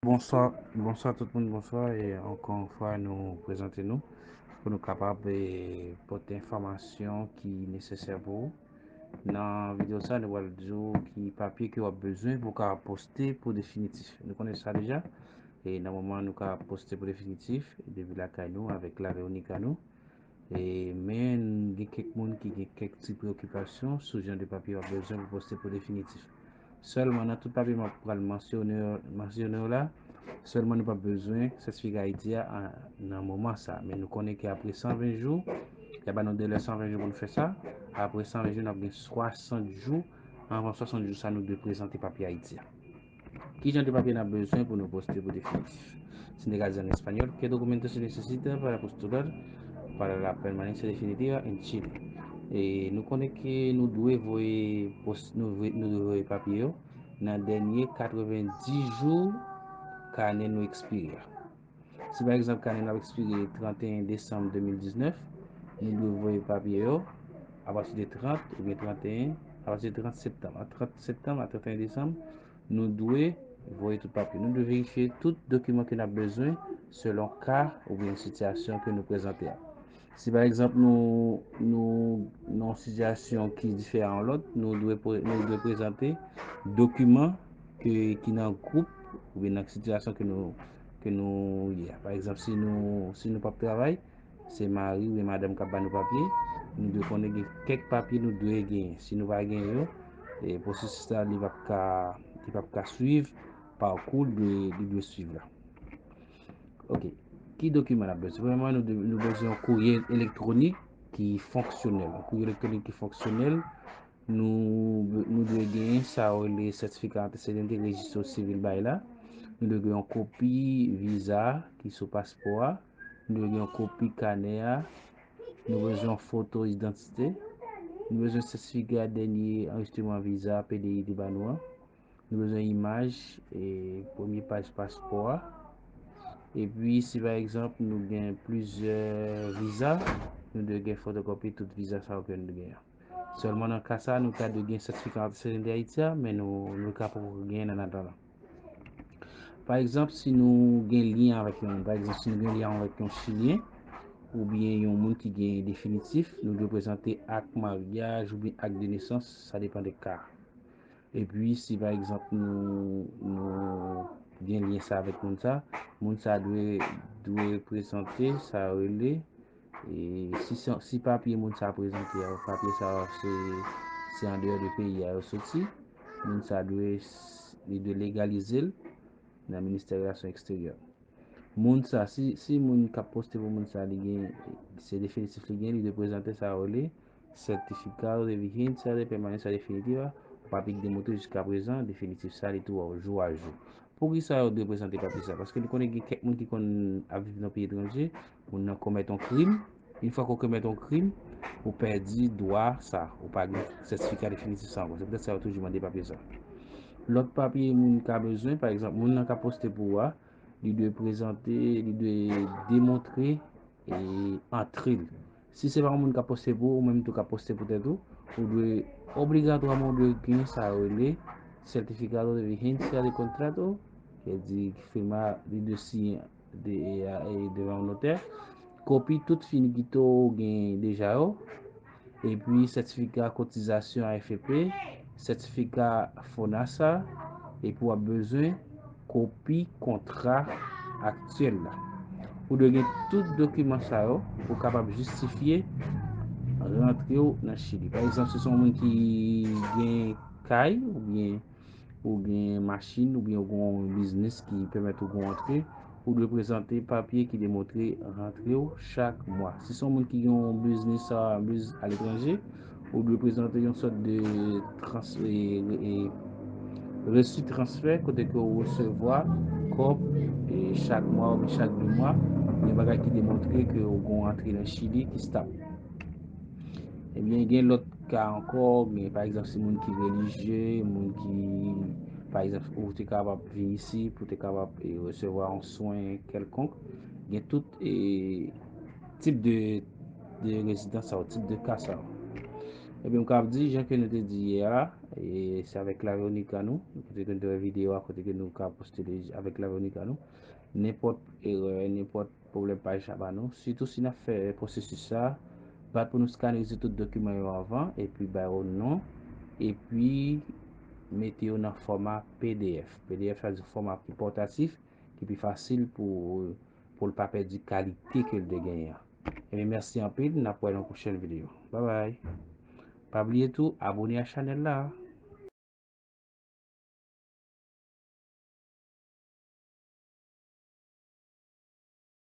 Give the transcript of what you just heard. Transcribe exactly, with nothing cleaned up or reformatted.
Bonswa, bonswa tout moun, bonswa, e ankò yon fwa nou prezante nou pou nou kapab e, pote enfòmasyon ki nesesè pou ou. Nan videyo sa, nou pral di w ki papye ke w ap bezwen pou w ka poste pou definitif. Nou konnen sa deja, e nan moman nou ka poste pou definitif, depi lakay nou, avèk la Veronica nou. E, men gen kèk moun ki gen kèk ti preokipasyon sou jan de papye w ap bezwen pou poste pou definitif. Sèlman nan tout papye m ap pral mansyone, mansyone yo la, sèlman nou p ap bezwen sètifika I D a nan moman sa. Men nou konnen ke apre san ven jou, y a ba nou delè san ven jou pou nou fè sa. Apre san ven jou, n ap gen swasant jou. Anvan swasant jou sa, nou dwe prezante papye I D a. Ki jan de papye n ap bezwen pou nou poste pou definitif? Sindikalizan espanyòl, ¿qué documento se necesita para postular para la permanencia definitiva en Chile? E nou konnen ke nou dwe voye pos, nou, nou dwe voye papye yo nan dènye katrevendis jou kane nou ekspire a. Si pa egzanp kane nou ap ekspire trannteyen desanm de mil diznèf, nou dwe voye papye yo apati de trant oubyen trannteyen, apati de trant septanm. A trant septanm a trannteyen desanm, nou dwe voye tout papye. Nou dwe verifye tout dokiman ke n ap bezwen selon ka oubyen sitiyasyon ke nou prezante a. Si pa egzanp nou, nou nan yon sitiyasyon ki diferan yon lòt, nou dwe, nou dwe prezante dokiman ke, ki nan gwoup oubyen nan sitiyasyon ke nou, ke nou ye a. Pa egzanp, si nou, si nou p ap travay, se mari oubyen madanm k ap ba nou papye, nou dwe konnen gen kèk papye nou dwe genyen. Si nou pa genyen yo, e pwosesis la, li p ap ka, li p ap ka swiv pakou li dwe, li dwe swiv la. Ok. Ki dokiman n ap bezwen? Premyèman, nou, nou bezwen yon kourye elektwonik ki fonksyonèl. Yon kourye elektwonik ki fonksyonèl, nou, nou dwe genyen sa yo rele sètifika antesedante, rejistro sivil bay la. Nou dwe gen yon kopi viza ki sou paspò a. Nou dwe gen yon kopi kanè a. Nou bezwen yon foto idantite. Nou bezwen sètifika dènye anrejistreman viza P D I te ba nou an. Nou bezwen imaj e premye paj paspò a. Epi, si pa egzanp nou gen plizyè viza, nou dwe gen fotokopi tout viza sa yo ke nou gen an. Sèlman nan ka sa, nou ta dwe gen sètifika antesedante Ayiti a, men nou, nou ka poko genyen nan atandan. Pa egzanp, si nou gen lyen avèk yon moun, pa egzanp, si nou gen lyen avèk yon Chilyen, oubyen yon moun ki gen definitif, nou dwe prezante ak maryaj oubyen ak de nesans, sa depann de ka. Epi, si pa egzanp nou, nou gen lyen sa avèk moun sa, moun sa dwe, dwe prezante sa yo rele, e si, si papye moun sa prezante a, papye sa se, se andeyò de peyi a yo soti, moun sa dwe, li dwe legalize l nan Ministè Relasyon Eksteryè. Moun sa, si, si moun k ap poste pou moun sa, li gen, se definitif li gen, li dwe prezante sa yo rele certificado de vigencia de permanencia definitiva, yon papye ki demontre jiska prezan definitif sa li tou jou a jou. Poukisa yo dwe prezante papye sa? Paske nou konnen gen kèk moun ki konn ap viv nan peyi etranje, moun nan komèt yon krim, yon fwa ke w komèt yon krim, ou pèdi dwa sa, ou pa gen sètifika definitif sa ankò. Se poutèt sa yo toujou mande papye sa. Lòt papye moun ka bezwen, pa egzanp, moun nan ka poste pou ou a, li dwe prezante, li dwe demontre e antre l. Si se pa yon moun k ap poste pou ou, ou menm tou k ap poste pou tèt ou, ou dwe obligatwaman ou dwe gen sa yo rele certificado de vigencia de contrato, ki di firma li dwe siyen de, e, e, devan yon notè, kopi tout finigito ou gen deja yo, epi sètifika kotizasyon A F P, sètifika FONASA, epi w ap bezwen kopi kontra aktyèl la. Ou dwe gen tout dokiman sa yo pou w kapab jistifye rantre w nan Chili. Pa egzanp, si se yon moun ki gen kay oubyen ou gen machin oubyen ou gen yon biznis ki pèmèt ou gen yon rantre, ou dwe prezante papye ki demontre rantre w chak mwa. Si se yon moun ki gen yon biznis a, biz aletranje, ou dwe prezante yon sòt de trans, e, e, resi transfè kote ke w resevwa kòb e chak mwa oubyen chak de mwa, yon bagay ki demontre ke w gen yon rantre nan Chili ki stab. Ebyen, gen lòt ka ankò, gen pa egzanp si moun ki relijye, moun ki, pa egzanp, ou te kapab vin isi pou te kapab e, resevwa yon swen kèlkonk. Gen tout e, tip de, de rezidans sa yo, tip de ka sa yo. Ebyen, m ka ap di, jan ke nou te di yè a, e se avèk Claveonica nou, kote ke nou te wè videyo a, kote ke nou ka poste li avèk Claveonica nou. Nenpòt erè, nenpòt pwoblèm pa echap a nou. Sitou si n ap fè pwosesis sa, bat pou nou skanerize tout dokiman yo anvan, epi ba yo non, epi mete yo nan fòma P D F. P D F sa di fòma ki pòtatif, ki pi fasil pou, pou l pa pèdi kalite ke l te genyen an. Ebyen, mèsi anpil, n ap wè nan pwochèn videyo. Babay. Pa bliye tou, abone a chanèl la.